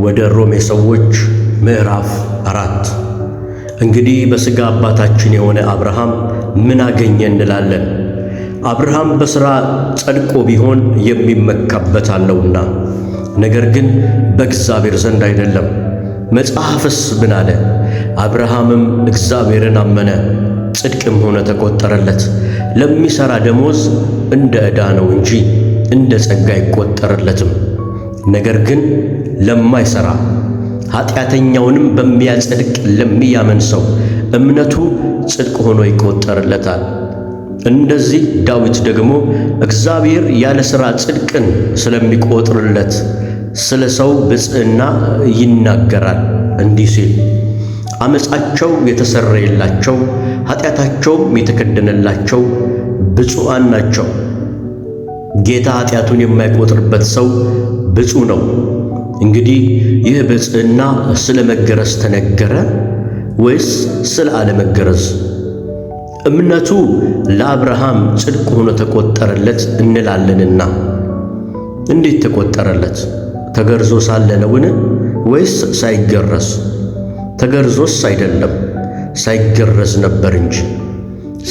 ወደ ሮሜ ሰዎች ምዕራፍ 4። እንግዲህ በሥጋ አባታችን የሆነ አብርሃም ምን አገኘ እንላለን? አብርሃም በሥራ ጸድቆ ቢሆን የሚመካበት አለውና፣ ነገር ግን በእግዚአብሔር ዘንድ አይደለም። መጽሐፍስ ምን አለ? አብርሃምም እግዚአብሔርን አመነ፣ ጽድቅም ሆነ ተቆጠረለት። ለሚሠራ ደሞዝ እንደ ዕዳ ነው እንጂ እንደ ጸጋ አይቆጠርለትም። ነገር ግን ለማይሠራ ኃጢአተኛውንም በሚያጸድቅ ለሚያምን ሰው እምነቱ ጽድቅ ሆኖ ይቆጠርለታል። እንደዚህ ዳዊት ደግሞ እግዚአብሔር ያለ ሥራ ጽድቅን ስለሚቆጥርለት ስለ ሰው ብፅዕና ይናገራል እንዲህ ሲል፣ ዓመፃቸው የተሰረየላቸው ኃጢአታቸውም የተከደነላቸው ብፁዓን ናቸው። ጌታ ኃጢአቱን የማይቆጥርበት ሰው ብፁዕ ነው። እንግዲህ ይህ ብፅዕና ስለ መገረዝ ተነገረ ወይስ ስለ አለመገረዝ? እምነቱ ለአብርሃም ጽድቅ ሆኖ ተቆጠረለት እንላለንና። እንዴት ተቆጠረለት? ተገርዞ ሳለ ነውን? ወይስ ሳይገረዝ? ተገርዞስ አይደለም፣ ሳይገረዝ ነበር እንጂ።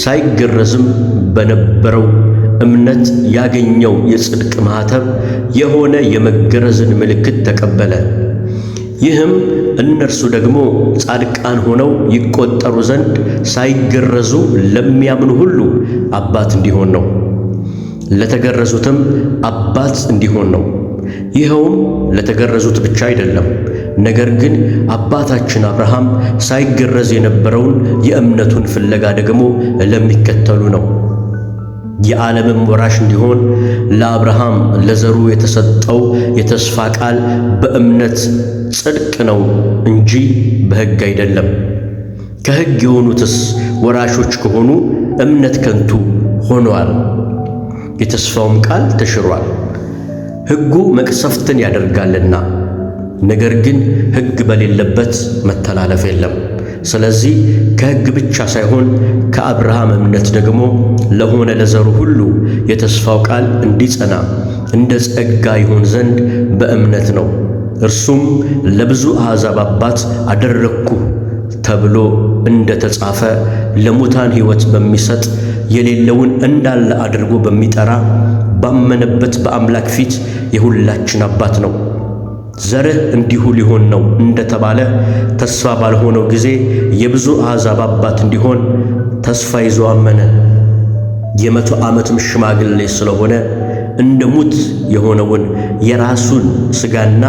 ሳይገረዝም በነበረው እምነት ያገኘው የጽድቅ ማኅተብ የሆነ የመገረዝን ምልክት ተቀበለ። ይህም እነርሱ ደግሞ ጻድቃን ሆነው ይቆጠሩ ዘንድ ሳይገረዙ ለሚያምኑ ሁሉ አባት እንዲሆን ነው። ለተገረዙትም አባት እንዲሆን ነው። ይኸውም ለተገረዙት ብቻ አይደለም፣ ነገር ግን አባታችን አብርሃም ሳይገረዝ የነበረውን የእምነቱን ፍለጋ ደግሞ ለሚከተሉ ነው። የዓለምም ወራሽ እንዲሆን ለአብርሃም ለዘሩ የተሰጠው የተስፋ ቃል በእምነት ጽድቅ ነው እንጂ በሕግ አይደለም። ከሕግ የሆኑትስ ወራሾች ከሆኑ እምነት ከንቱ ሆኗል፣ የተስፋውም ቃል ተሽሯል። ሕጉ መቅሰፍትን ያደርጋልና፣ ነገር ግን ሕግ በሌለበት መተላለፍ የለም። ስለዚህ ከሕግ ብቻ ሳይሆን ከአብርሃም እምነት ደግሞ ለሆነ ለዘሩ ሁሉ የተስፋው ቃል እንዲጸና እንደ ጸጋ ይሆን ዘንድ በእምነት ነው። እርሱም ለብዙ አሕዛብ አባት አደረግኩህ ተብሎ እንደ ተጻፈ ለሙታን ሕይወት በሚሰጥ የሌለውን እንዳለ አድርጎ በሚጠራ ባመነበት በአምላክ ፊት የሁላችን አባት ነው። ዘርህ እንዲሁ ሊሆን ነው እንደተባለ ተስፋ ባልሆነው ጊዜ የብዙ አሕዛብ አባት እንዲሆን ተስፋ ይዞ አመነ። የ100 ዓመትም ሽማግሌ ስለሆነ እንደ ሙት የሆነውን የራሱን ሥጋና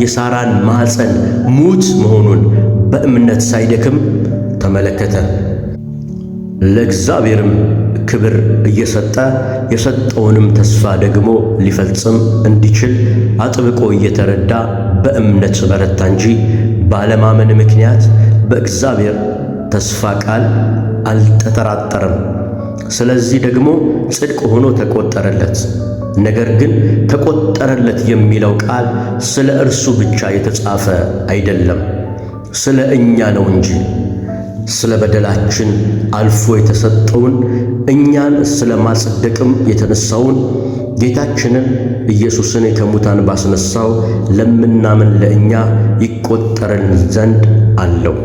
የሳራን ማኅፀን ሙት መሆኑን በእምነት ሳይደክም ተመለከተ። ለእግዚአብሔርም ክብር እየሰጠ የሰጠውንም ተስፋ ደግሞ ሊፈጽም እንዲችል አጥብቆ እየተረዳ በእምነት በረታ እንጂ ባለማመን ምክንያት በእግዚአብሔር ተስፋ ቃል አልተጠራጠረም። ስለዚህ ደግሞ ጽድቅ ሆኖ ተቆጠረለት። ነገር ግን ተቆጠረለት የሚለው ቃል ስለ እርሱ ብቻ የተጻፈ አይደለም፣ ስለ እኛ ነው እንጂ። ስለ በደላችን አልፎ የተሰጠውን እኛን ስለ ማጽደቅም የተነሳውን ጌታችንን ኢየሱስን ከሙታን ባስነሳው ለምናምን ለእኛ ይቆጠረን ዘንድ አለው።